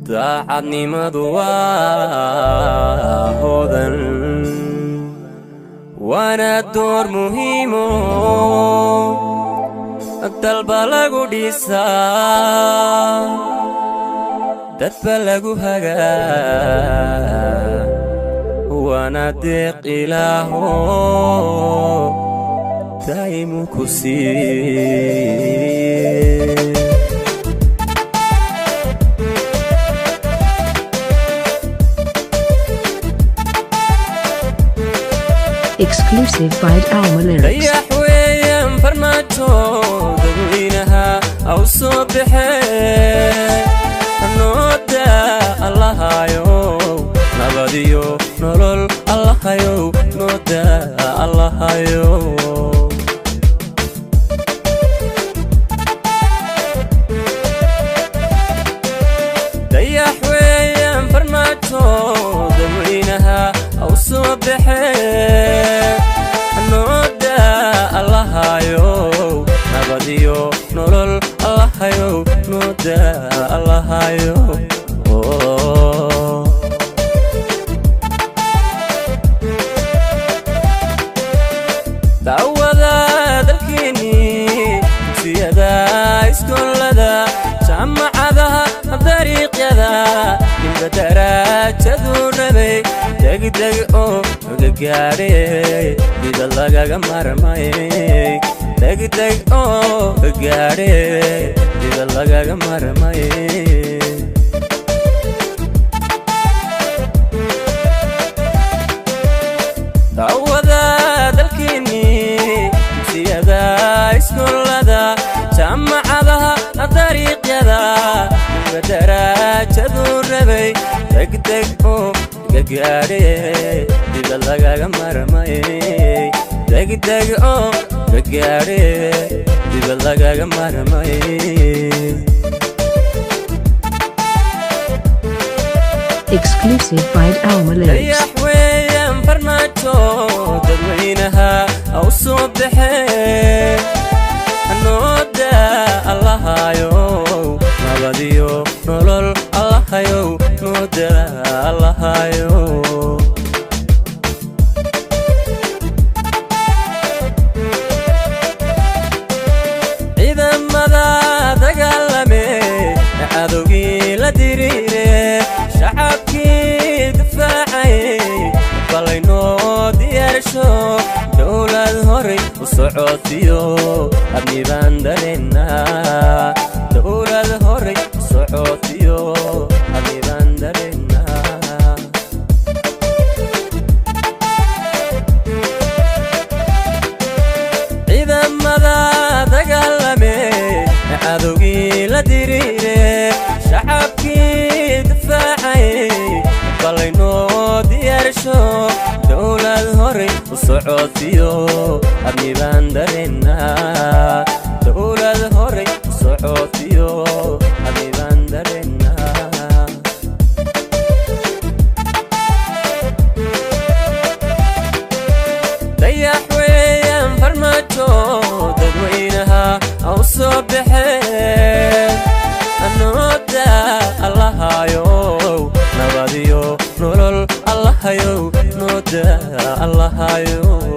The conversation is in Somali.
Daacadnimadu waa hodan, waana door muhiimo dalba lagu dhisaa, dadba lagu hagaa, waana deeq Ilaaho daa'imu ku siiye. Exclusive by Alma Lyrics. Dayax weeyaan Farmaajo, dadweynaha aw soo baxee, nooda Allahayow, nabadiyo nolol Allahayow, nooda Allahayow. Dayax weeyaan Farmaajo, dadweynaha aw soo baxee, nooda Allahayow, nabadiyo nolol Allahayow, nooda Allahayow. Daawada dalkeenii, dugsiyada, iskoolada, jaamacadaha, dariiqyada, ninba daraajaduu rabay degdeg oo uga gaadhe, dida lagaga marmay, degdeg oo uga gaadhe, dida lagaga marmay. Daawada dalkeenii, dugsiyada, iskoolada, jaamacadaha, dariiqyada, ninba daraajaduu rabay degdeg oo uga gaadhe, dida lagaga marmay, degdeg oo uga gaadhe, dida lagaga marmay. Exclusive by Alma Lyrics. Dayax weeyaan Farmaajo, dadweynaha aw soo baxee, nooda Allahayow, nabadiyo nolol Allahayow, nooda Allahayow. Ciidamada dagaalame, cadowgii la diriire, shacabkii difaacay, balaynoo diyaarsho, dowlad horay u socotiyo amni baan dareennaa, dowlad horay u socotiyo amni baan dareennaa. Ciidamada dagaalame, cadowgii la diriire, shacabkii difaacay, balaynoo diyaarsho, dowlad horay u socotiyo amni baan dareennaa, dowlad horay u socotiyo amni baan dareennaa. Dayax weeyaan Farmaajo, dadweynaha aw soo baxee, nooda Allahayow, nabadiyo nolol Allahayow, nooda Allahayow.